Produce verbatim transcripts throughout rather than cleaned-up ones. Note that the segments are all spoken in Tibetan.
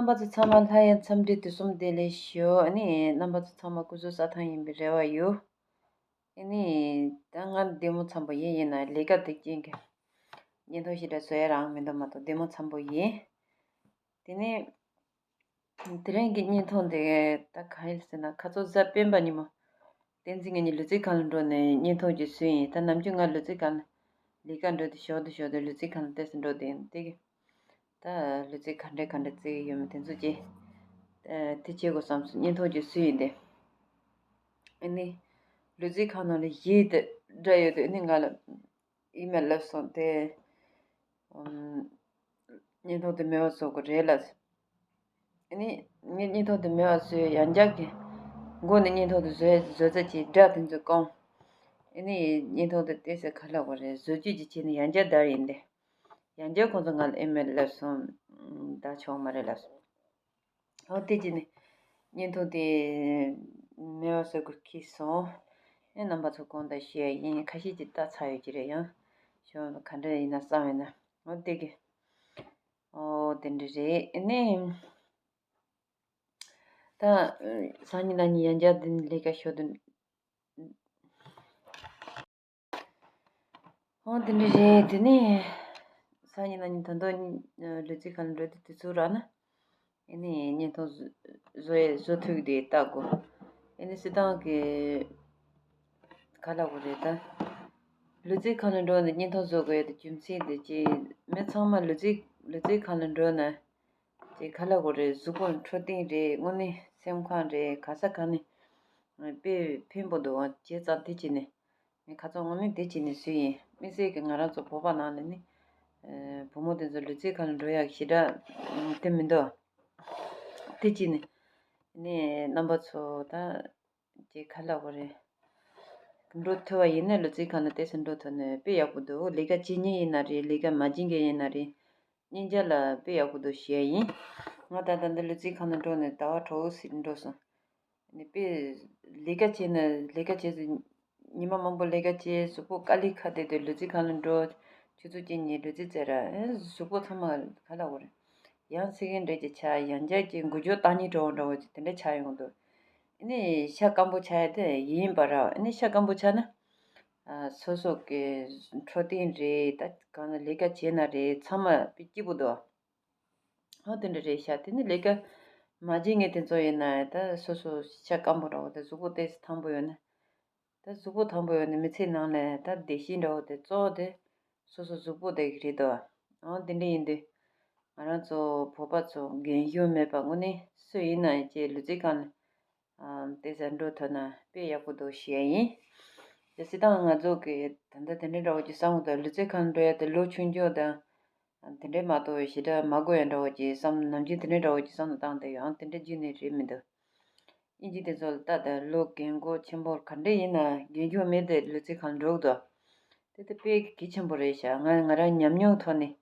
རྣམ་པ་ཚོ་ཚང་མ་ལྷ་ཡི་འཚམས་འདྲི་དུས་གསུམ་བདེ་ལེགས་ཞུ། ཨ་ནི་རྣམ་པ་ཚོ་ཚང་མ་སྐུ་གཟུགས་གསལ་ཐང་ཡིན་པའི་རེ་བ་ཡོད། ཨ་ནི་ད་ང་བདེ་མོ་འཚམས་པོ་ཡིན། ཡིན་ན་ལས་ཀ་སྡུག་ཅན་གྱི་བརྙན་ཐུང་ཞིག་འདྲ་བཟོ་ཡ་རང་མི་འདུག་མ་གཏོགས་བདེ་མོ་འཚམས་པོ་ཡིན། དེ་ནས་དེ་རིང་གི་བརྙན་ཐུང་དེ་ད་གང་ཡིན་ཟེར་ན། ཁ་སང་གཟའ་སྤེན་པ་ཉིན་མོ་བསྟན་འཛིན་ངེད་གཉིས་ལུས་རྩལ་ཁང་ལ་འགྲོ་ནས་བརྙན་ཐུང་ཅིག་བཟོས་ཡིན། ད་ནམ་རྒྱུན་ང་ལུས་རྩལ་ཁང་ལ་ལས་ཀ་འགྲོ་དུས་ཞོར་དུ་ཞོར་དུ་ལུས་རྩལ་ཁང་ལ་ཏོག་ཙམ་འགྲོ་བསྡད་ཡིན། དེ་གི་ད་ལུས་རྩལ་ག་འདྲ་ག་འདྲ་རྩེ་གི་ཡོད་མེད་དེ་ཚོ་ཅིག་ཨ་དེ་བྱེད་དགོས་བསམ་སོང་། བརྙན་ཐུང་ཅིག་བཟོས་ཡིན་ཏེ། ཨ་ནི་ལུས་རྩལ་ཁང་ནང་ལ་གཞས་དེ་འདྲ་ཡོད་དུས། ཨ་ནི་ང་ལ་ཨི་མེལ་སླེབས་སོང་། དེ་ཨམ་བརྙན་ཐུང་དེ་མེད་པ་བཟོ་དགོས་རེད་ལབ། ཨ་ནི་ངས་བརྙན་ཐུང་དེ་མེད་པ་བཟོས། ཡང་བསྐྱར་གྱི་མགོ་ནས་བརྙན་ཐུང་དེ་བཟོས་བཟོ་ཚར་གྱི་སྒྲ་དེ་ཚོ་བསྐང་། ཨ་ནི་བརྙན་ཐུང་དེ་ཏོག་ཙམ་ག་ལབ་དགོས་རེད། བཟོ་བཅོས་ཅིག་བྱས་ནས་ཡང་བསྐྱར་བསྡུར་ཡིན་ཏེ། ཡང་བསྐྱར་ཁོང་ཚོ་ང་ལ་ཨི་མེལ་སླེབས་སོང་། ད་ཆོག་མ་རེད་ལབ་སོང་། འོ་དེ་བྱས་ནས་བརྙན་ཐུང་དེ་མེད་པ་བཟོ་དགོས་ཁེལ་སོང་། ཨེ་རྣམ་པ་ཚོ་དགོངས་དག་ཞུ་ཡ་ཡིན། ཁ་ཤས་ཀྱིས་ལྟ་ཚར་ཡོད་ཀྱི་རེད། ཡང་ཞོ་ག་འདྲ་ཡིན་ན་བསམ་ཡོད་ན། འོ་དེ་གི་འོ་དེ་འདྲ་རེད། ཨེ་ནས་ད་སང་ཉིན་གནངས་ཉིན་ཡང་བསྐྱར་འདི་ནས་ལས་ཀ་ཞོ་དུ། འོ་དེ་འདྲ་རེད། དེ་ནས་སང་ཉིན་གནངས་ཉིན་ད་དུང་ལུས་རྩལ་ཁང་ལ་འགྲོ་དུས་དུས་ཚོད་རག་ན། ཨེ་ནི་བརྙན་ཐུང་བཟོ་བཟོ་ཡས་བཟོ་ཐུབ་ཀྱི་དེ་ལྟ་དགོས། ཨེ་ནི་སྤྱིར་བཏང་གི་ག་ལབ་དགོས་རེད་ད། ལུས་རྩལ་ཁང་ལ་འགྲོ་ནས་བརྙན་ཐུང་བཟོ་དགོས་ཡ་དེ་རྒྱུ་མཚན་དེ་ཅིག་མི་ཚང་མ་ལུས་རྩལ་ལུས་རྩལ་ཁང་ལ་འགྲོ་ན་ཅིག་ག་ལབ་དགོས་རེད། གཟུགས་པོ་འཕྲོད་བསྟེན་རེད། དངོས་གནས་སེམས་ཁམས་རེད། ག་ས་ག་ནས་དཔེ་ཕན་པོ་འདུག་བྱས་ཙང་དེ་བྱས་ནས། ངས་ཁ་སང་དངོས་གནས་དེ་བྱས་ནས་བཟོས་ཡིན། དམིགས་བསལ་གྱི་ང་རང་ཚོ་བོད་པ་ནང་ལ་ནི། ཨ་བུ་མོ་དེ་ཚོ་ལུས་རྩལ་ཁང་ལ་འགྲོ་ཡག་ཞེ་དྲག་དེ་མི་འདུག་དེ་བྱས་ནས་ནི་རྣམ་པ་ཚོ་ད་ཅིག་ག་ལབ་དགོས་རེད། འགྲོ་ཐུབ་པ་ཡིན་ན་ལུས་རྩལ་ཁང་ལ་ཏོག་ཙམ་འགྲོ་ཐུབ་ན་དཔེ་ཡག་པོ་འདུག་ལས་ཀ་བྱེད་མཁན་ཡིན་ན་རེད། ལས་ཀ་མ་བྱེད་མཁན་ཡིན་ན་རེད། གཉིས་ཆ་ལ་དཔེ་ཡག་པོ་འདུག་ཞུ་ཡ་ཡིན། ང་ད་ལྟ་འདི་ལུས་རྩལ་ཁང་ལ་འགྲོ་ནས་ཟླ་བ་དྲུག་ཙམ་འགྲོ་སོང་། ནི་དཔེ་ལས་ཀ་བྱས་ན་ལས་ཀ་བྱས་ཚེ་ཉི་མ་མང་པོ་ལས་ཀ་བྱས། གཟུགས་པོ་དཀའ་ལས་ཁག་བསྡད་དུས་ལུས་རྩལ་ཁང་ལ་འགྲོ། ཆུ་ཚོད་གཅིག་གཉིས་ལུས་རྩལ་རྩེ་ར། ཨེ་གཟུགས་པོ་ཚང་མ་ག་ལབ་དགོས་རེད། ཡང་ཚིག་གི་འདྲེས་ཀྱི་ཆགས། ཡང་བསྐྱར་གྱི་འགུལ་སྐྱོད་བཏང་སྙིང་བྲོ་བ་འདྲ་བོ་ཅིག་དེ་འདྲ་ཆགས་ཡོང་གི་འདུག་ཨ་ནི་ཤ་སྐམ་པོ་ཆགས་ཡ་དེ་ཡིན་པ་ར། ཨ་ནི་ཤ་སྐམ་པོ་ཆགས་ན་ཨ་སོ་སོ་གི་འཕྲོད་བསྟེན་རེད། ད་གང་ལ་ལས་ཀ་བྱས་ན་རེད། ཚང་མ་དཔེ་སྐྱིད་པོ་འདུག་ཨོ་དེ་འདྲ་རེད་ཤག་དེ་ནི་ལས་ཀ་མ་བྱེད་མཁན་དེ་ཚོ་ཡིན་ན་ད་སོ་སོ་ཤ་སྐམ་པོ་འདྲ་བོ་དང་གཟུགས་པོ་ཏོག་ཙམ་ཐང་པོ་ཡོད་ན། ད་གཟུགས་པོ་ཐང་པོ་ཡོད་ན་མི་ཚེ་ནང་ལ་ད་བདེ་སྐྱིད་འདྲ་བོ་དེ་གཙོ་བོ་དེ་སོ་སོ་གཟུགས་པོ་དེ་གི་རེད་དོ། ཨོ་དེ་འདྲ་ཡིན་དུས་ང་རང་ཚོ་བོད་པ་ཚོ་རྒན་གཞོན་མེད་པ་དངོས་གནས་སུ་ཡིན་ན་ཡང་ཅིག་ལུས་རྩལ་ཁང་ལ་ཨ་ཏོག་ཙམ་འགྲོ་ཐུབ་ན་དཔེ་ཡག་པོ་འདུག་ཞུ་ཡ་ཡིན། དེ་སྤྱིར་བཏང་ང་ཚོ་གི་ད་ལྟ་དེ་འདྲ་འདྲ་བོ་ཅིག་བསམ་གི་འདུག་ལུས་རྩལ་ཁང་འགྲོ་ཡ་དེ་ལོ་ཆུང་ཆུང་དང་། དེ་འདྲའི་མ་གཏོགས་ཞེ་དྲག་མ་དགོས་ཡ་འདྲ་བོ་ཅིག་བསམ། ནམ་རྒྱུན་དེ་འདྲའི་འདྲ་བོ་ཅིག་བསམ་བློ་བཏང་བསྡད་ཡོད། ཨང་དེ་འདྲ་རྒྱུན་ནས་རེད་མི་འདུག་ཨིན་ཇི་དེ་ཚོ་ལ་ལྟ་དང་། ལོ་རྒན་གོག་ཆེན་པོ་ག་འདྲ་ཡིན་ན་རྒན་གཞོན་མེད་དེ་ལུས་རྩལ་ཁང་འགྲོ་གི་འདུག་དེ་དེ་དཔེ་གལ་ཆེན་པོ་རེད་ཤག་ང་ང་རང་ཉམས་མྱོང་ཐོག་ནས་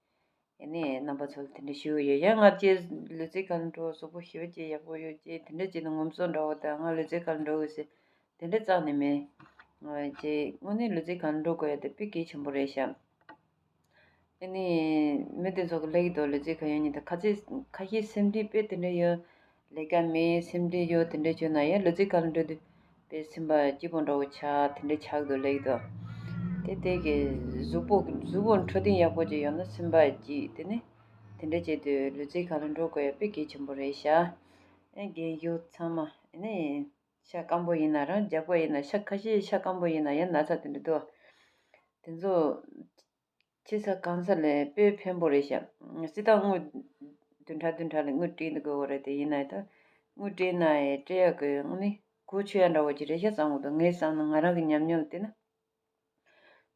ཨེ་ནས་རྣམ་པ་ཚོ་ལ་དེ་འདྲ་ཞུ་གི་ཡོད། ཡང་ང་བཅས་ལུས་རྩལ་ཁང་འགྲོ། གཟུགས་པོ་ཞེ་པོ་ཅིག་ཡག་པོ་ཡོད་ཅེས་དེ་འདྲ་ཅིག་ནས་ངོམ་སོ་འདྲ་བོ་དང་། ང་ལུས་རྩལ་ཁང་འགྲོ་གི་ཟེར་དེ་འདྲ་རྩ་ནས་མེད། ང་ཅེ་དངོས་གནས་ལུས་རྩལ་ཁང་འགྲོ་དགོས་ཡ་དེ་དཔེ་གལ་ཆེན་པོ་རེད་ཤག་ཨ་ནི་མི་དེ་ཚོ་གི་ལབ་ཀྱི་འདུག་ལུས་རྩལ་ཁང་ཡོད་མཁན་དེ། ཁ་ཚིག་ཁ་ཤས་སེམས་ཁྲལ་དཔེ་དེ་འདྲ་ཡོད། ལས་ཀ་མེད། སེམས་ཁྲལ་ཡོད། དེ་འདྲ་བྱུང་ན་ཡང་ལུས་རྩལ་ཁང་ལ་འགྲོ་དུས་དཔེ་སེམས་པ་སྐྱིད་པོ་འདྲ་བོ་ཆགས། དེ་འདྲ་ཆགས་འདུག་ལབ་ཀྱི་འདུག་དེ་དེ་གི་གཟུགས་པོ་གཟུགས་པོ་འཕྲོད་བསྟེན་ཡག་པོ་ཅིག་ཡོང་ན་སེམས་པ་སྐྱིད། དེ་ནི་དེ་འདྲ་བྱས་དུས་ལུས་རྩལ་ཁང་ལ་འགྲོ་དགོས་ཡ་དཔེ་གལ་ཆེན་པོ་རེད་ཤག་ཨེ་རྒན་གཞོན་ཚང་མ་ཨེ་ནི། ཤ་སྐམ་པོ་ཡིན་ན་རང་རྒྱགས་པ་ཡིན་ན། ཤ་ཁ་ཤས་ཤ་སྐམ་པོ་ཡིན་ན་ཡང་ན་ཚ་དེ་འདྲ་འདུག་དེ་ཚོ་ཆེ་ས་གང་ས་ལས་དཔེ་ཕན་པོ་རེད་ཤག་སྤྱིར་བཏང་དངུལ་བདུན་ཕྲག་བདུན་ཕྲག་ལ་དངུལ་སྤྲད་དགོས་པ་རེད། དེ་ཡིན་ན་ད་དངུལ་སྤྲད་ན་ཡང་སྤྲད་ཡག་གི་དངོས་གནས་གོ་ཆོད་ཡ་འདྲ་བོ་ཅིག་རེད་ཤག་བསམ་གི་འདུག་ངས་བསམ་ན་ང་རང་གི་ཉམས་མྱོང་ལ་བལྟས་ན།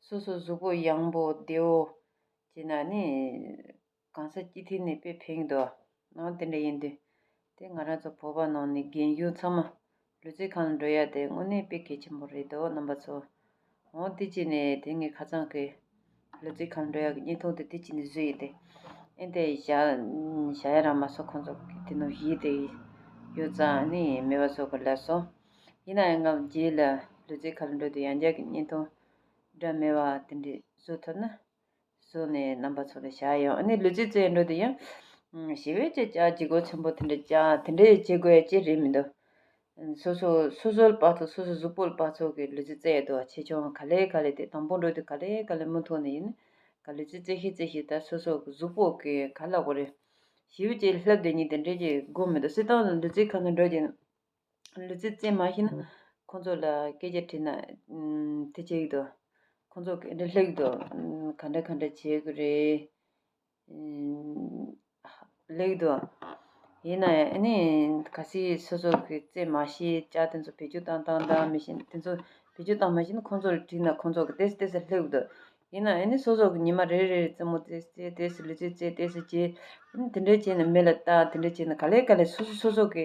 སོ་སོ་གཟུགས་པོ་ཡང་པོ་བདེ་བོ་བྱས་ན་ནི་གང་ས་ཅི་ཐད་ནས་དཔེ་ཕན་གྱི་འདུག་ཨང་དེ་འདྲ་ཡིན་དུས་དེ་ང་རང་ཚོ་བོད་པ་ནང་ནས་རྒན་གཞོན་ཚང་མ་ལུས་རྩལ་ཁང་ལ་འགྲོ་ཡ་དེ་དངོས་གནས་དཔེ་གལ་ཆེན་པོ་རེད་འདུག་རྣམ་པ་ཚོ། འོ་དེ་བྱས་ནས་དེ་ངས་ཁ་སང་གི་ལུས་རྩལ་ཁང་ལ་འགྲོ་ཡ་གི་བརྙན་ཐུང་དེ་དེ་བྱས་ནས་བཟོས་ཡིན་ཏེ། ཨེ་དེ་བཞག་བཞག་ཡ་རང་མ་སོང་། ཁོང་ཚོ་གི་དེ་ནང་བཞི་དེ་ཡོད་ཙང་ནི་མེད་པ་བཟོ་དགོས་ལབ་སོང་། ཡིན་ན་ཡང་ང་རྗེས་ལ་ལུས་རྩལ་ཁང་ལ་འགྲོ་དུས་ཡང་བསྐྱར་གྱི་བརྙན་ཐུང་འདྲ་མེད་པ་དེ་འདྲ་བཟོ་ཐུབ་ན་བཟོས་ནས་རྣམ་པ་ཚོ་ལ་བཞག་ཡོང་། ཨ་ནི་ལུས་རྩལ་རྩེད་འགྲོ་དུས་ཡང་ ཞེ་པོ་ཅིག་ལྕགས་ལྗིད་ཁོག་ཆེན་པོ་དེ་འདྲ་ལྕགས་དེ་འདྲ་བྱེད་དགོས་ཡ་ཅིག་རེད་མི་འདུག་སོ་སོ་སོ་སོ་ལ་བབས་ཐུབ། སོ་སོ་གཟུགས་པོ་ལ་བབས་ཐུབ་ཀྱི་ལུས་རྩལ་རྩེ་ཡ་འདུག་ཆེ་ཆུང་ག་ལེ་ག་ལེ་དེ་དང་པོ་འགྲོ་དུས་ག་ལེ་ག་ལེ་མུ་མཐུད་ནས་ཡིན་ན་ག་ལུས་རྩལ་རྩེ་ཤེས་རྩེ་ཤེས་ད་སོ་སོ་གི་གཟུགས་པོ་གི་ག་ལབ་དགོས་རེད། ཞེ་པོ་ཅིག་ལྷབ་བསྡད་མཁན་དེ་འདྲ་ཅིག་དགོས་མི་འདུག་སྲིད་ཏང་ལུས་རྩལ་ཁང་དུ་འགྲོ་རྒྱུ་ལུས་རྩལ་རྩེ་མ་ཤེས་ན་ཁོང་ཚོ་ལ་སྐད་ཆ་དྲིས་ན་ཨམ་དེ་བྱེད་ཀྱི་འདུག་ཁོང་ཚོ་གི་འདི་ལྷག་གི་འདུག་ཨམ་ག་འདྲ་ག་འདྲ་བྱེད་དགོས་རེད། ཨམ་ལྷག་གི་འདུག་ཡིན་ན་ཡང་ཨ་ནི་གལ་སྲིད་སོ་སོ་གི་རྩེ་མ་ཤེས་ལྕགས་དེ་ཚོ་བེད་སྤྱོད་བཏང་བཏང་བཏང་མི་ཤེས་དེ་ཚོ་བེད་སྤྱོད་བཏང་མ་ཤེས་ན་ཁོང་ཚོ་ལ་དྲིས་ན་ཁོང་ཚོ་གི་ཏོག་ཙམ་ཏོག་ཙམ་ལྷག་གི་འདུག་ཡིན་ན་ཨ་ནི་སོ་སོ་གི་ཉི་མ་རེ་རེ་རེ་རྩེད་མོ་རྩེ་རྩེ་ཏོག་ཙམ་ལུས་རྩལ་རྩེ་ཏོག་ཙམ་བྱེད་ཨ་ནི་དེ་འདྲ་བྱས་ནས་མི་ལ་ལྟ་དེ་འདྲ་བྱས་ནས་ག་ལེ་ག་ལེ་སོ་སོ་སོ་སོ་གི་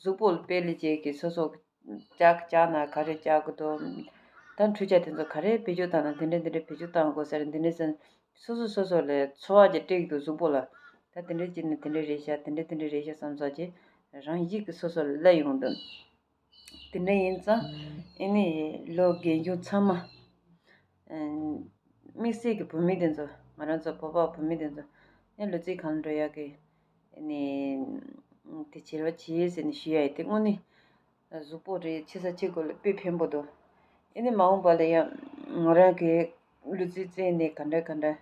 གཟུགས་པོ་ལ་དཔེ་ལེགས་བྱེད་ཀྱི་སོ་སོ་ལྕགས་ལྕགས་ན་ག་རེ་ལྕགས་ཀྱི་འདུག་ད་འཕྲུལ་ཆས་དེ་ཚོ་ག་རེ་བེད་སྤྱོད་བཏང་ན་དེ་འདྲ་དེ་འདྲ་བེད་སྤྱོད་བཏང་དགོས་ས་རེད། འདི་འདྲ་ཟེར་སོ་སོ་སོ་སོ་ལ་ཚོར་བ་ཅིག་སྤྲད་ཀྱི་འདུག་གཟུགས་པོ་ལ་ད་དེ་འདྲ་བྱས་ནས་དེ་འདྲ་རེད་ཤག་དེ་འདྲ་དེ་འདྲ་རེད་ཤག་བསམ་ས་ཅིག་རང་ཡིད་ཀྱི་སོ་སོ་ལ་སླེབས་ཡོང་དུས་དེ་འདྲ་ཡིན་ཙང་ཨེ་ནི་ལོ་རྒན་གཞོན་ཚང་མ་དམིགས་བསལ་གྱི་བུད་མེད་དེ་ཚོ་ང་རང་ཚོ་བོད་པ་བུད་མེད་དེ་ཚོ་ཡང་ལུས་རྩལ་ཁང་འགྲོ་ཡག་གི་ནི་དེ་བྱེད་རོགས་བྱེད་ཟེར་ནས་ཞུ་ཡ་ཡིན། དེ་དངོས་གནས་གཟུགས་པོ་རེད་ཆེ་ས་ཆེ་དགོས་ལ་དཔེ་ཕན་པོ་འདུག་ཨེ་ནི་མ་འོངས་པ་ལ་ཡང་ང་རང་གི་ལུས་རྩལ་རྩེད་ནས་ག་འདྲ་ག་འདྲ་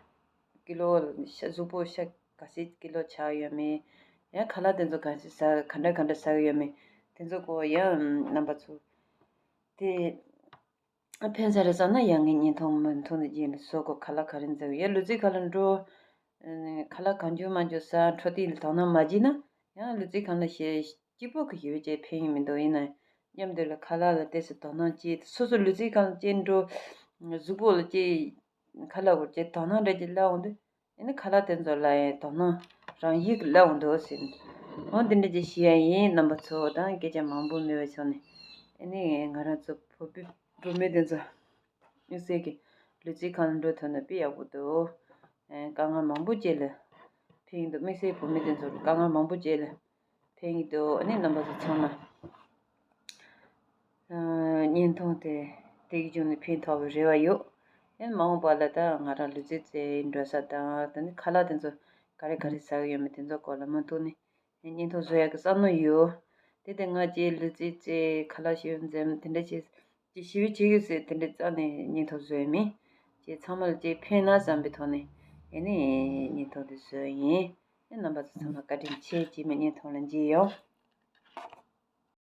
ཀི་ལོ་ཤ་གཟུགས་པོ་ཤ་ག་ཚད་ཀི་ལོ་ཆགས་ཡོད་མེད། ཡང་ཁ་ལག་དེ་ཚོ་ག་ཚད་ཟ་ག་འདྲ་ག་འདྲ་ཟ་གི་ཡོད་མེད། དེ་ཚོ་གོ་ཡང་རྣམ་པ་ཚོ་དེ། ཕན་ས་རེད་བསམ་ན་ཡང་ངས་བརྙན་ཐུང་མུ་མཐུད་ནས་བརྗེས་ནས་བཟོ་དགོས། ཁ་ལག་ག་རེ་འཛེམ་ཡ་ལུས་རྩལ་ཁང་ལ་འགྲོ། ཁ་ལག་གང་བྱུང་མང་བྱུང་ཟ་འཕྲོད་བསྟེན་ལ་དོ་སྣང་མ་བྱས་ན་ཡང་ལུས་རྩལ་ཁང་ལ་ཞེ་གཅིག་པོ་གི་ཞེ་པོ་ཅིག་ཕན་ཡོན་མི་འདུག་ཡིན་ན་མཉམ་དུ་ལ་ཁ་ལག་ལ་ཏོག་ཙམ་དོ་སྣང་བྱེད། སོ་སོ་ལུས་རྩལ་ཁང་ལ་ཅིག་འགྲོ། གཟུགས་པོ་ལ་ཅིག་ཁ་ལག་སྐོར་ཅིག་དོ་སྣང་འདྲ་ཅིག་སླེབས་འོང་དུས། ཨ་ནི་ཁ་ལག་དེ་ཚོ་ལ་ཡང་དོ་སྣང་རང་ཡིད་ཀྱིས་སླེབས་འོང་འདུག་ཟེར། འོ་འདི་འདྲ་ཅིག་ཞུ་ཡ་ཡིན། རྣམ་པ་ཚོ་དང་སྐད་ཆ་མང་པོ་མེད་པའི་ཕྱོགས་ནས་ཨ་ནི་ང་རང་ཚོ་བོད་པའི་བུད་མེད་དེ་ཚོ་དམིགས་བསལ་གྱི་ལུས་རྩལ་ཁང་ལ་འགྲོ་ཐུབ་ན་དཔེ་ཡག་པོ་འདུག་དཀའ་ངལ་མང་པོ་བྱས་ལ་ཕན་གྱི་འདུག་དམིགས་བསལ་བུད་མེད་དེ་ཚོར་དཀའ་ངལ་མང་པོ་བྱས་ལ་ཕན་གྱི་འདུག་ཨ་ནི་རྣམ་པ་ཚོ་ཚང་མ། བརྙན་ཐུང་དེ་དེ་གི་བྱུང་ནས་ཕན་ཐོགས་པའི་རེ་བ་ཡོད། ཡང་མ་འོངས་པ་ལ་ད་ང་རང་ལུས་རྩལ་རྩེད་འགྲོ་ས་དང་ད་ནི་ཁ་ལག་དེ་ཚོ་ག་རེ་ག་རེ་ཟ་གི་ཡོད་མེད་དེ་ཚོ་སྐོར་ལ་མུ་མཐུད་ནས་བརྙན་ཐུང་བཟོ་ཡག་གི་བསམ་བློ་ཡོད། དེ་དེ་ང་ཅིག་ལུས་རྩལ་རྩེད་ཁ་ལག་ཤེས་ཡོན་འཛེམ་དེ་འདྲ་བྱེད་ཅིག་ཞི་བའི་ཆེད་ཡོད་ཟེར་དེ་འདྲ་རྩ་ནས་བརྙན་ཐུང་བཟོ་ཡ་མིན། ཅིག་ཚང་མ་ལ་ཅིག་ཕན་ན་བསམ་པའི་ཐོག་ནས་ཨ་ནི་བརྙན་ཐུང་དེ་བཟོས་ཡིན། རྣམ་པ་ཚོ་ཚང་མ་བཀའ་དྲིན་ཆེ། རྗེས་མའི་བརྙན་ཐུང་ལ་མཇལ་ཡོང་།